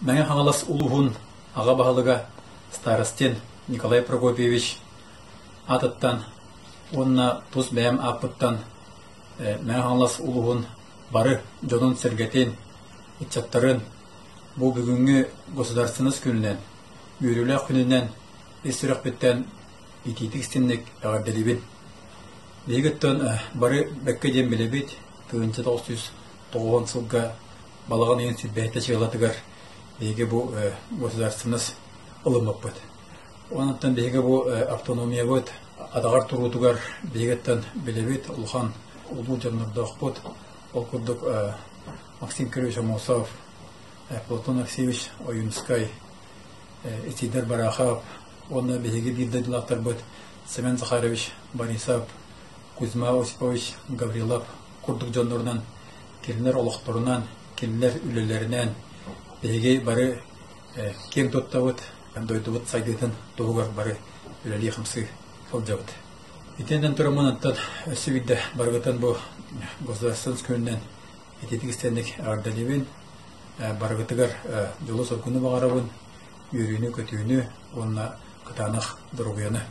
Мэҥэ Хаҥалас улууһун аҕа баһылыга Старостин Николай Прокопьевич аатыттан уонна тус бэйэм ааппыттан Мэҥэ Хаҥалас улууһун бары дьонун-сэргэтин, ыччаттарын бу бүгүҥҥү Государственность күнүнэн, үөрүүлээх күнүнэн ис сүрэхпиттэн итиитик-истиҥник эҕэрдэлиибин. Биһиги бары бэккэ диэн билэбит, 1990 сылга балаҕан ыйын сүүрбэһитэ чыалатыгар биһиги бу государственность ылыммыппыт. Онон биһиги бу автономиябыт адаҕар туруутугар биһигиттэн билэбит, улахан улуу дьоннордоохпут. Ол курдук Максим Кирович Аммосов, Платон Алексеевич Ойунскай, Исидор Барахов уонна биһиги биир дойдулаахтарбыт Семен Захарович Борисов, Кузьма Осипович Гаврилов курдук дьоннорунан, кинилэр олохторунан, кинилэр үлэлэринэн биһиги бары киэҥ туттабыт, дойдубут сайдыытын туһугар бары үлэлии-хамсыы сылдьабыт. Итинэн тураммын оттон өссө биирдэ барыгытын бу государственность күнүнэн ититик истэнник эҕэрдэлиибин, барыгытыгар дьолу-соргуну баҕарабын, үөрүүнү-көтүүнү уонна кытаанах доруобуйаны.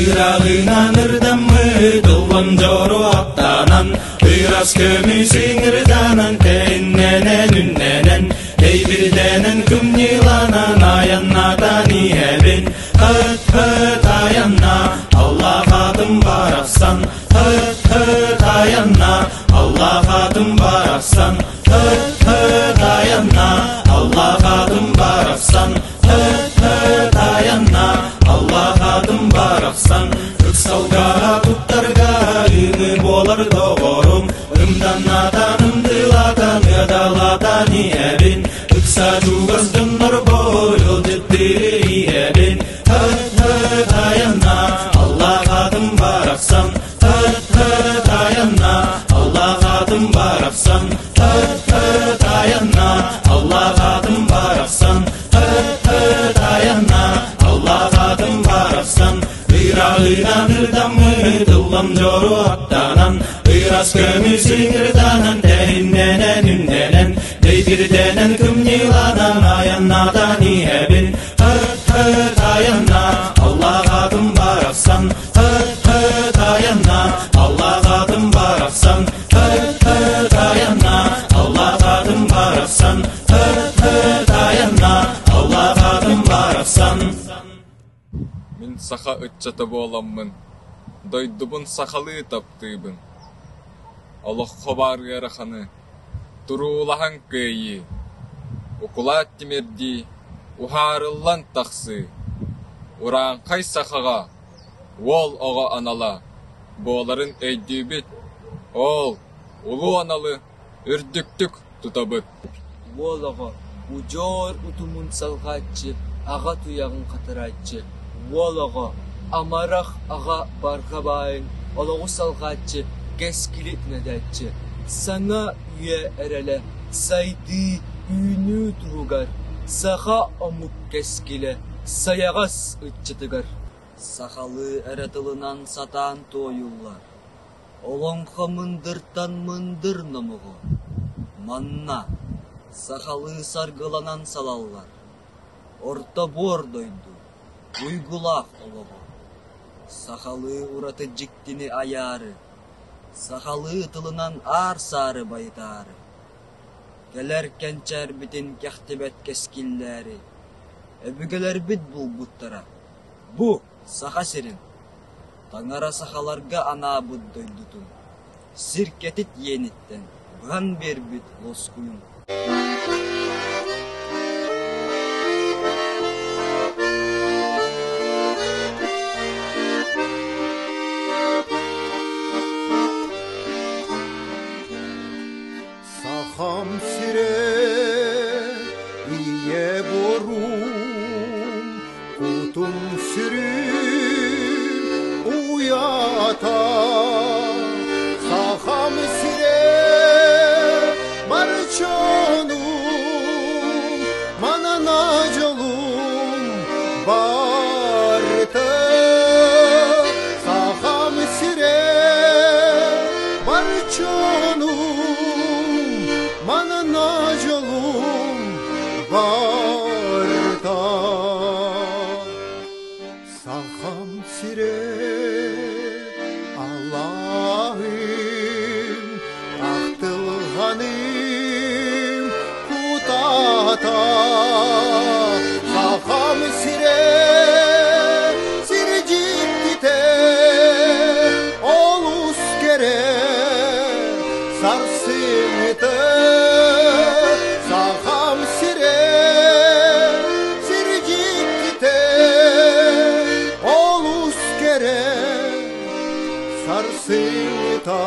Ыралыынан ырдаммыт ыллам дьоро аттанан, Ырас көмүс ыҥырданан тэннэнэн үннэнэн, Тэйбирдэнэн кымньыыланан айаннатан иһэбин. Хыт-хыт айанна, Аллах атым барахсан, Хыт-хыт айанна, Аллах атым барахсан, Хыт-хыт айанна, Аллах атым барахсан, Хыт-хыт айанна, Аллах атым барахсан, Ыксалга туттарга ымы буолар доҕорум, Ымданнатан ымдылатан ыадалатан иһэбин, Ыкса чугас дьоннорбор ыалдьыттыы иһэбин. Хыт-хыт айанна, Аллах атым барахсан, Хыт-хыт айанна, Аллах атым барахсан, Хыт-хыт айанна, Аллах атым барахсан, Хыт-хыт айанна, Аллах атым барахсан, Ыраҕынан ырдаммыт ыллам дьоро аттанан, Ырас көмүс ыҥырданан тэһиннэнэн үннэнэн, Дэйбирдэнэн кымньыыланан айаннатан иһэбин. Хыт-хыт айанна, Аллах атым барахсан, Хыт-хыт айанна, Аллах атым барахсан, Саха ыччата буоламмын, дойдубун сахалыы таптыыбын. Олоххо баар ыараханы туруулаһан кыайыы, укулаат тимирдии, уһаарыллан тахсыы, урааҥхай сахаҕа уол оҕо анала буоларын өйдүүбүт, ол улуу аналы үрдүктүк тутабыт. Уол оҕо удьуор утумун салҕааччы, аҕа туйаҕын хатарааччы, уол оҕо амарах аҕа барҕа баайын олоҕу салҕааччы, кэскили түнэтээччи, саҥа үйэ эрэлэ, сайдыы, үүнүү туһугар, саха омук кэскилэ, сайаҕас ыччатыгар. Сахалыы эрэ тылынан сатаан туойуллар Олоҥхо мындыртан мындыр номоҕо, манна сахалыы саргыланан салаллар, орто буор дойду уйгулаах олоҕо. Сахалыы ураты дьиктини айаары, сахалыы тылынан аар-саары байытаары, кэлэр кэнчээрбитин кэхтибэт кэскиллээри, өбүгэлэрбит булбуттара бу Саха сирин Таҥара сахаларга анаабыт дойдутун, сир кэтит иэниттэн быһан биэрбит лоскуйун. Сахам сирэ ийэ буорум Кутум сүрүн уйата Сахам сирэ барчонум манана дьолум барыта Сахам сирэ барчонум манана дьолум барыта Сахам сирэ Аллаһым ахтылҕаным кутата Сахам сирэ сирдьиттитэ олус кэрэ сарсыҥҥыта Сахам сирэ сирдьиттитэ олус кэрэ сарсыҥҥыта.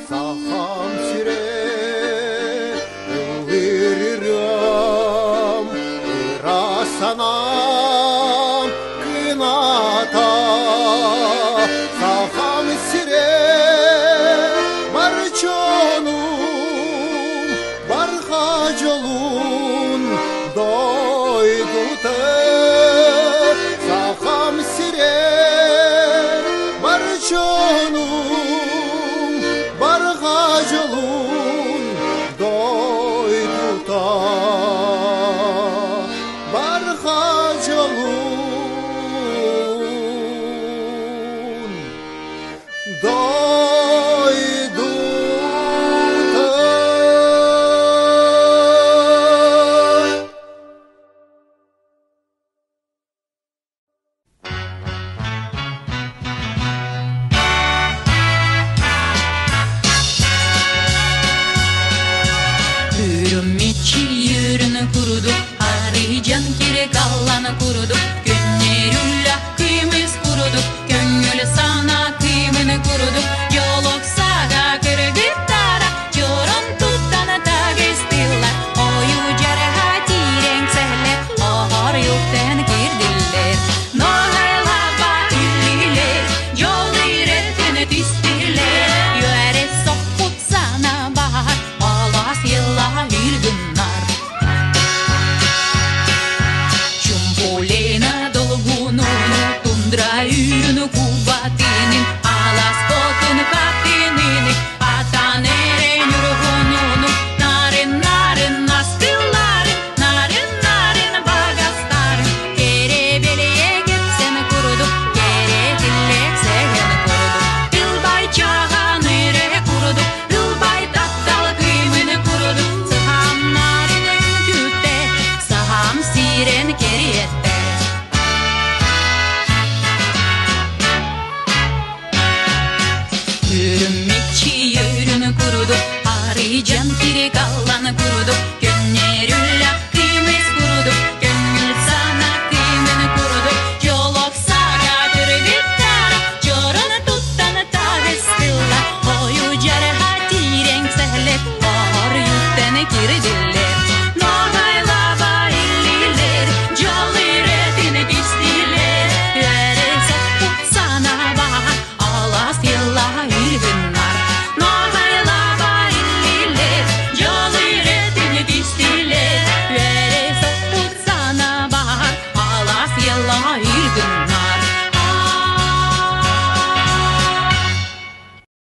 Сахам сирэ ыллыырым, ыра санаам кыната. Сахам сирэ бар дьонум, барҕа дьолун дойдута. Сахам сирэ бар.